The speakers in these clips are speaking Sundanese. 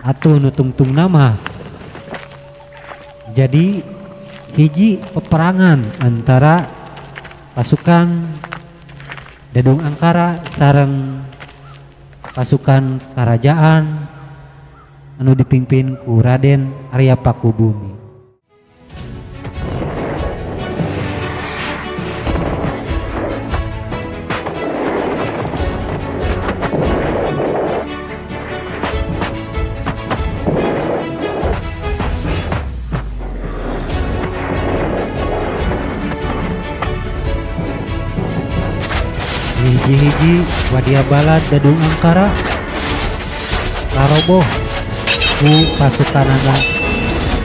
Atuh nu tungtungna mah jadi hiji peperangan antara pasukan Dadung Angkara sareng pasukan kerajaan anu dipimpin ku Raden Arya Pakubumi. Hiji-hiji Wadya Balad Dadung Angkara karoboh ku pasukanana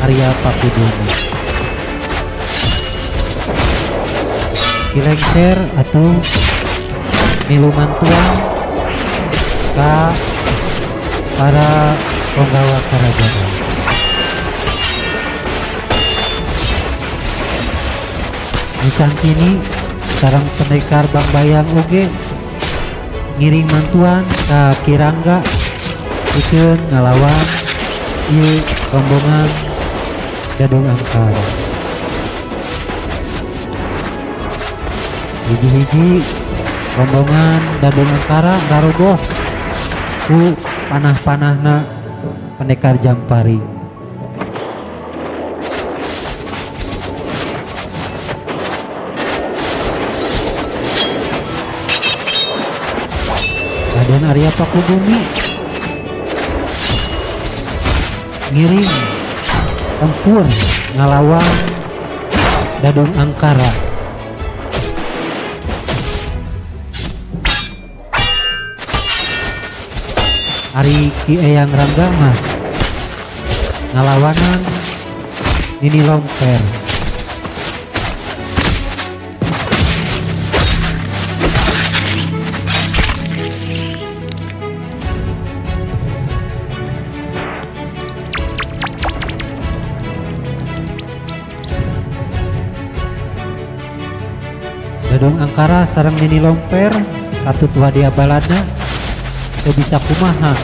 Arya Pakubumi. Ki Lengser atuh milu mantuan ka para penggawa kerajaan. Nyi Cangkini sareng pendekar Bangbayang oge ngiring mantuan ka Ki Rangga pikeun ngalawan ieu rombongan Dadung Angkara. Hiji-hiji rombongan Dadung Angkara rarogoh ku panah-panahna pendekar Jampari. Raden Arya Pakubumi ngiring tempur ngalawan Dadung Angkara. Ari Ki Eyang Rangga mah ngalawanan Nini Lomper. Dadung Angkara sareng Nini Lomper katut Wadya Balada teu bisa kumaha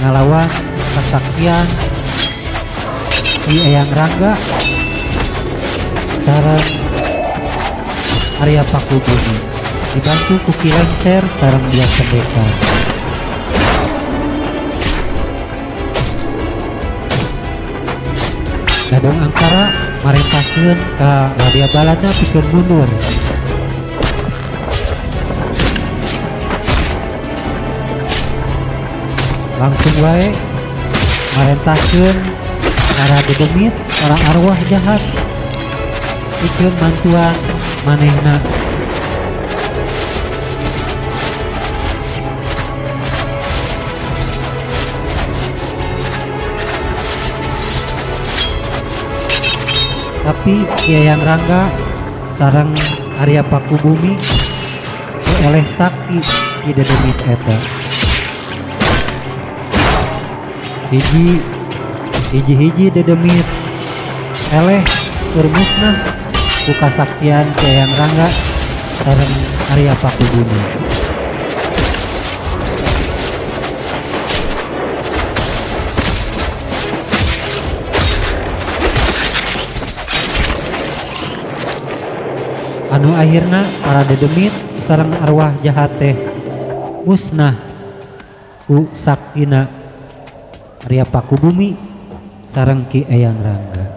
ngalawan kasaktian Ki Eyang Rangga sareng Arya Pakubumi dibantu ku Ki Lengser sareng dua pendekar. Dadung Angkara marentahkeun ka Wadya Balada pikeun mundur. Langsung wae marentahkeun para dedemit, para arwah jahat pikeun mantuan manehna. Tapi Ki Eyang Rangga sareng Arya Pakubumi oleh sakti ki dedemit eta. Hiji-hiji dedemit eleh keur musnah ku kasaktian Ki Eyang Rangga sareng Arya Pakubumi. Anu akhirna para dedemit sareng arwah jahat teh musnah ku saktina Arya Pakubumi sareng Ki Eyang Rangga.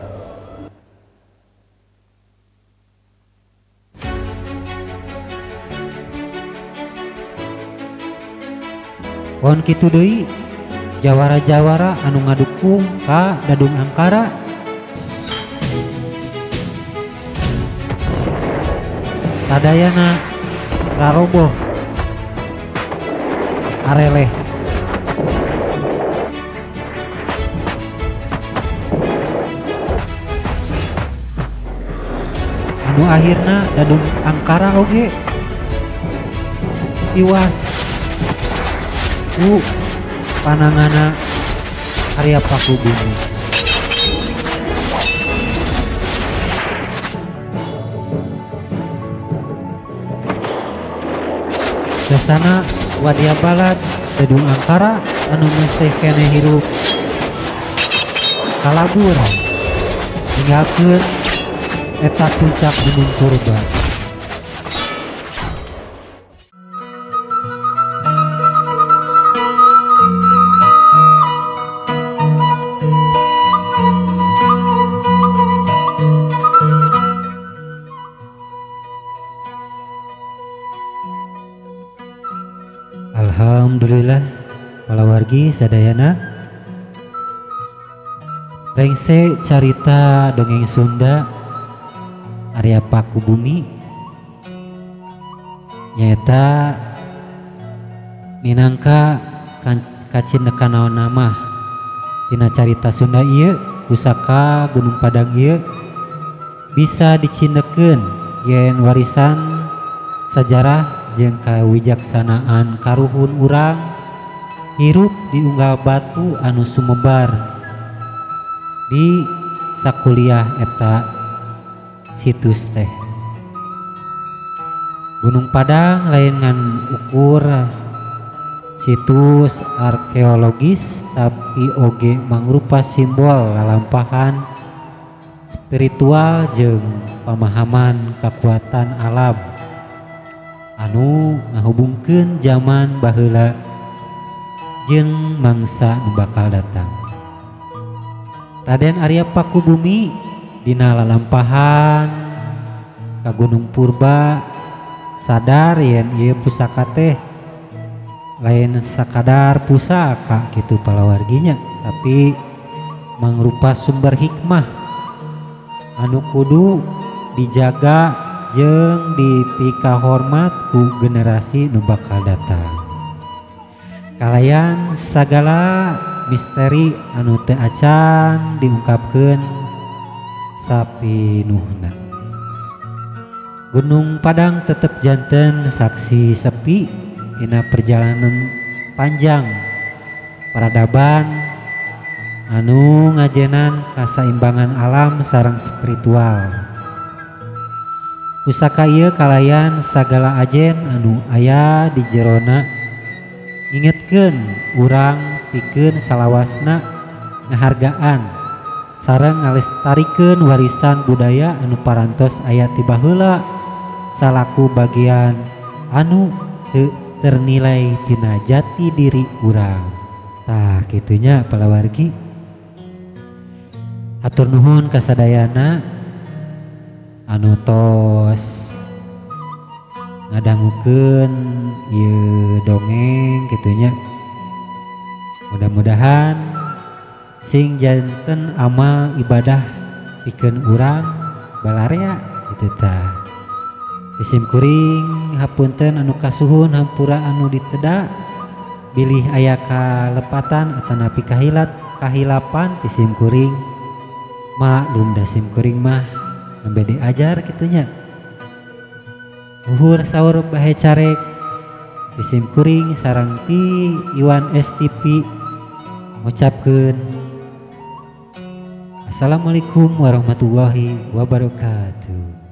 Pon kitu deui jawara-jawara anu ngadukung ka Dadung Angkara sadayana raroboh areleh. Anu akhirna Dadung Angkara oge tiwas ku panangana Arya Pakubumi. Sasana Wadya Balad Dadung Angkara anu masih keneh hirup kalabur ninggalkeun eta puncak Gunung Purba. Alhamdulillah palawargi sadayana rengse carita dongeng Sunda Arya Paku Bumi nyaeta minangka kacindekan naon namah tina carita Sunda ieu pusaka Gunung Padang ieu bisa dicindekeun yen warisan sajarah jeung kawijaksanaan karuhun urang hirup di unggal batu anu sumebar di sakuliah eta situs teh. Gunung Padang lain ngan ukur situs arkeologis tapi oge mangrupa simbol lalampahan spiritual jeung pemahaman kekuatan alam anu ngahubungkeun zaman baheula jeung mangsa nu bakal datang. Raden Arya Pakubumi dina lalampahan ka Gunung Purba sadar yen ieu pusaka teh lain sakadar pusaka kitu palawarginya, tapi mangrupa sumber hikmah anu kudu dijaga jeung dipikahormat ku generasi nu bakal datang. Kalayan sagala misteri anu teu acan diungkapkeun sapinuhna. Gunung Padang tetep janten saksi sepi dina perjalanan panjang peradaban anu ngajenan kasaimbangan alam sareng spiritual. Pusaka ieu kalayan sagala ajen anu aya di jerona ngingetkeun urang pikeun salawasna ngahargaan sareng ngalestarikeun warisan budaya anu parantos aya ti baheula salaku bagian anu teu ternilai tina jati diri urang. Tah kitunya palawargi. Hatur nuhun kasadayana anu tos ngadangukeun ieu dongeng kitunya. Mudah-mudahan sing janten amal ibadah pikeun urang balarea kitu tah. Isim kuring hapunten anu kasuhun hampura anu diteda bilih aya kalepatan atanapi kahilapan ti sim kuring maklum da sim kuring mah nembe diajar kitunya. Uhur saur bahe carek isim kuring sareng ti Iwan STP ngucapkeun assalamualaikum warahmatullahi wabarakatuh.